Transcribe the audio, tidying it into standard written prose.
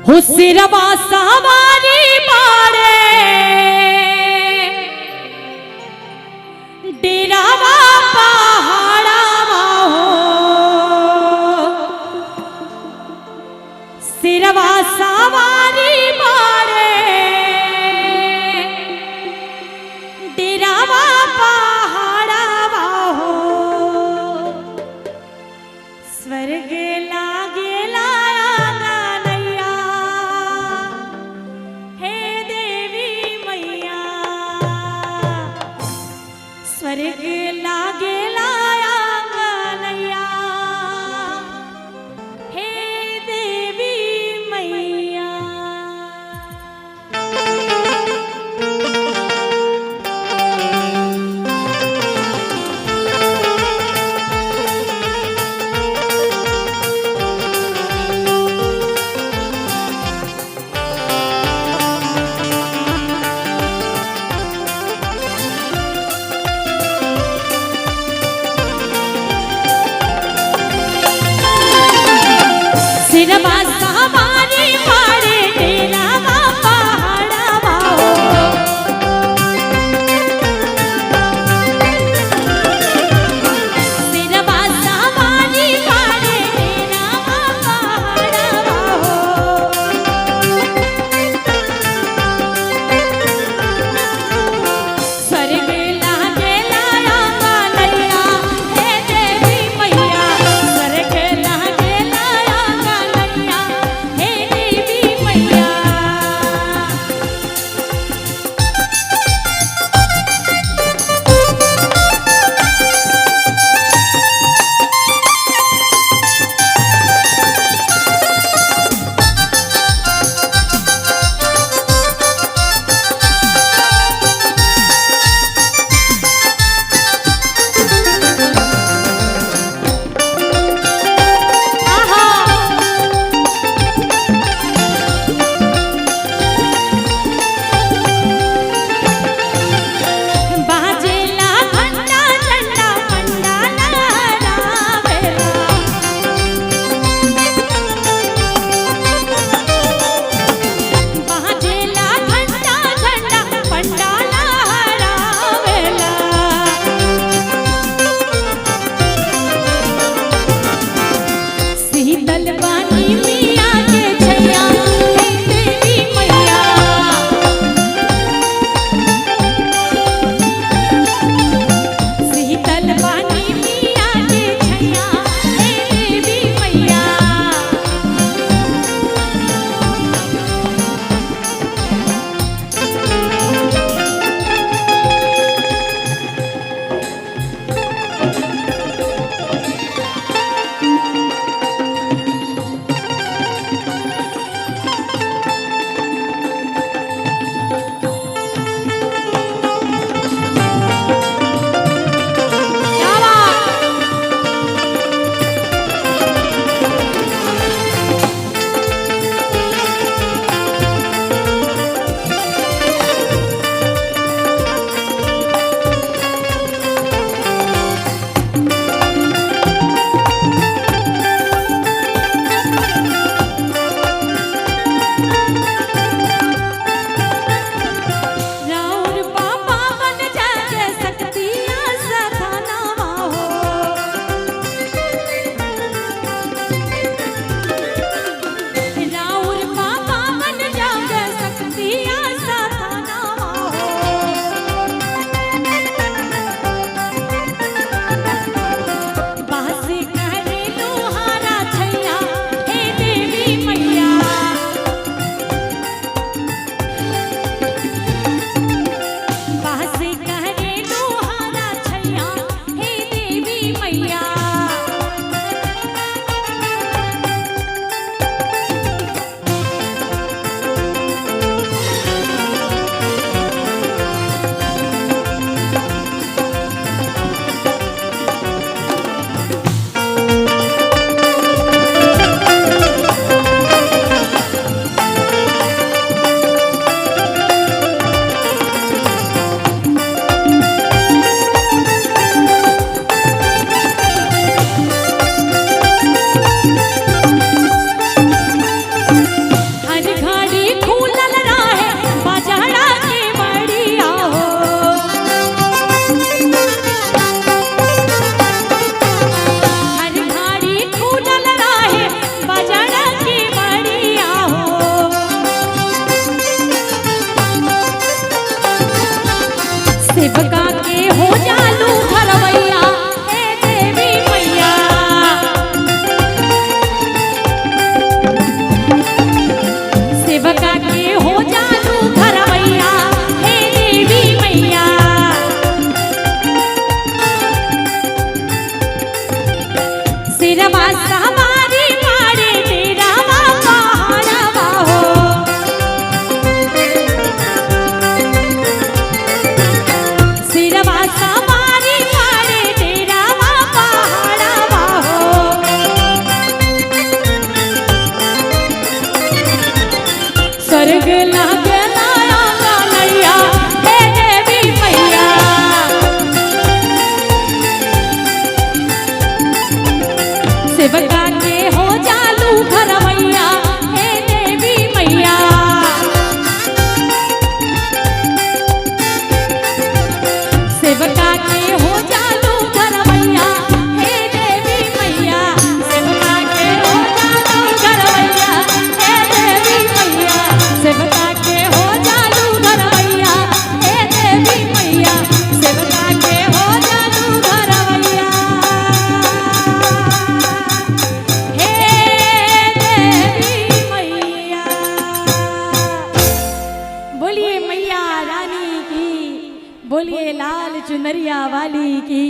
हुसिरवा सवारी बाड़े डेरावा पहाड़ावा हो सिरवा सवारी बाड़े डेरावा पहाड़ावा हो स्वर्ग लागेला आंगनैया हे देवी मैया स्वर्ग लागेला आंगनैया हे देवी मैया। सिरवा सवारी पाड़े डेरावा पहाड़ावा हो। सिरवा सवारी पाड़े डेरावा पहाड़ावा हो। स्वर्ग लागेला आंगनैया हे देवी मैया। स्वर्ग लागेला आंगनैया हे देवी मैया। स्वर्ग लागेला आंगनैया हे देवी मैया। सेवका के हो जालू घरवैया हे देवी मैया। सेवका के हो जालू घरवैया हे देवी मैया। सेवका के हो जालू घरवैया हे देवी मैया। सेवका के हो जालू घरवैया हे देवी मैया। सेवका के हो जालू घरवैया हे देवी मैया। बोलिए मैया रानी की, बोलिए लाल चुनरिया वाली की।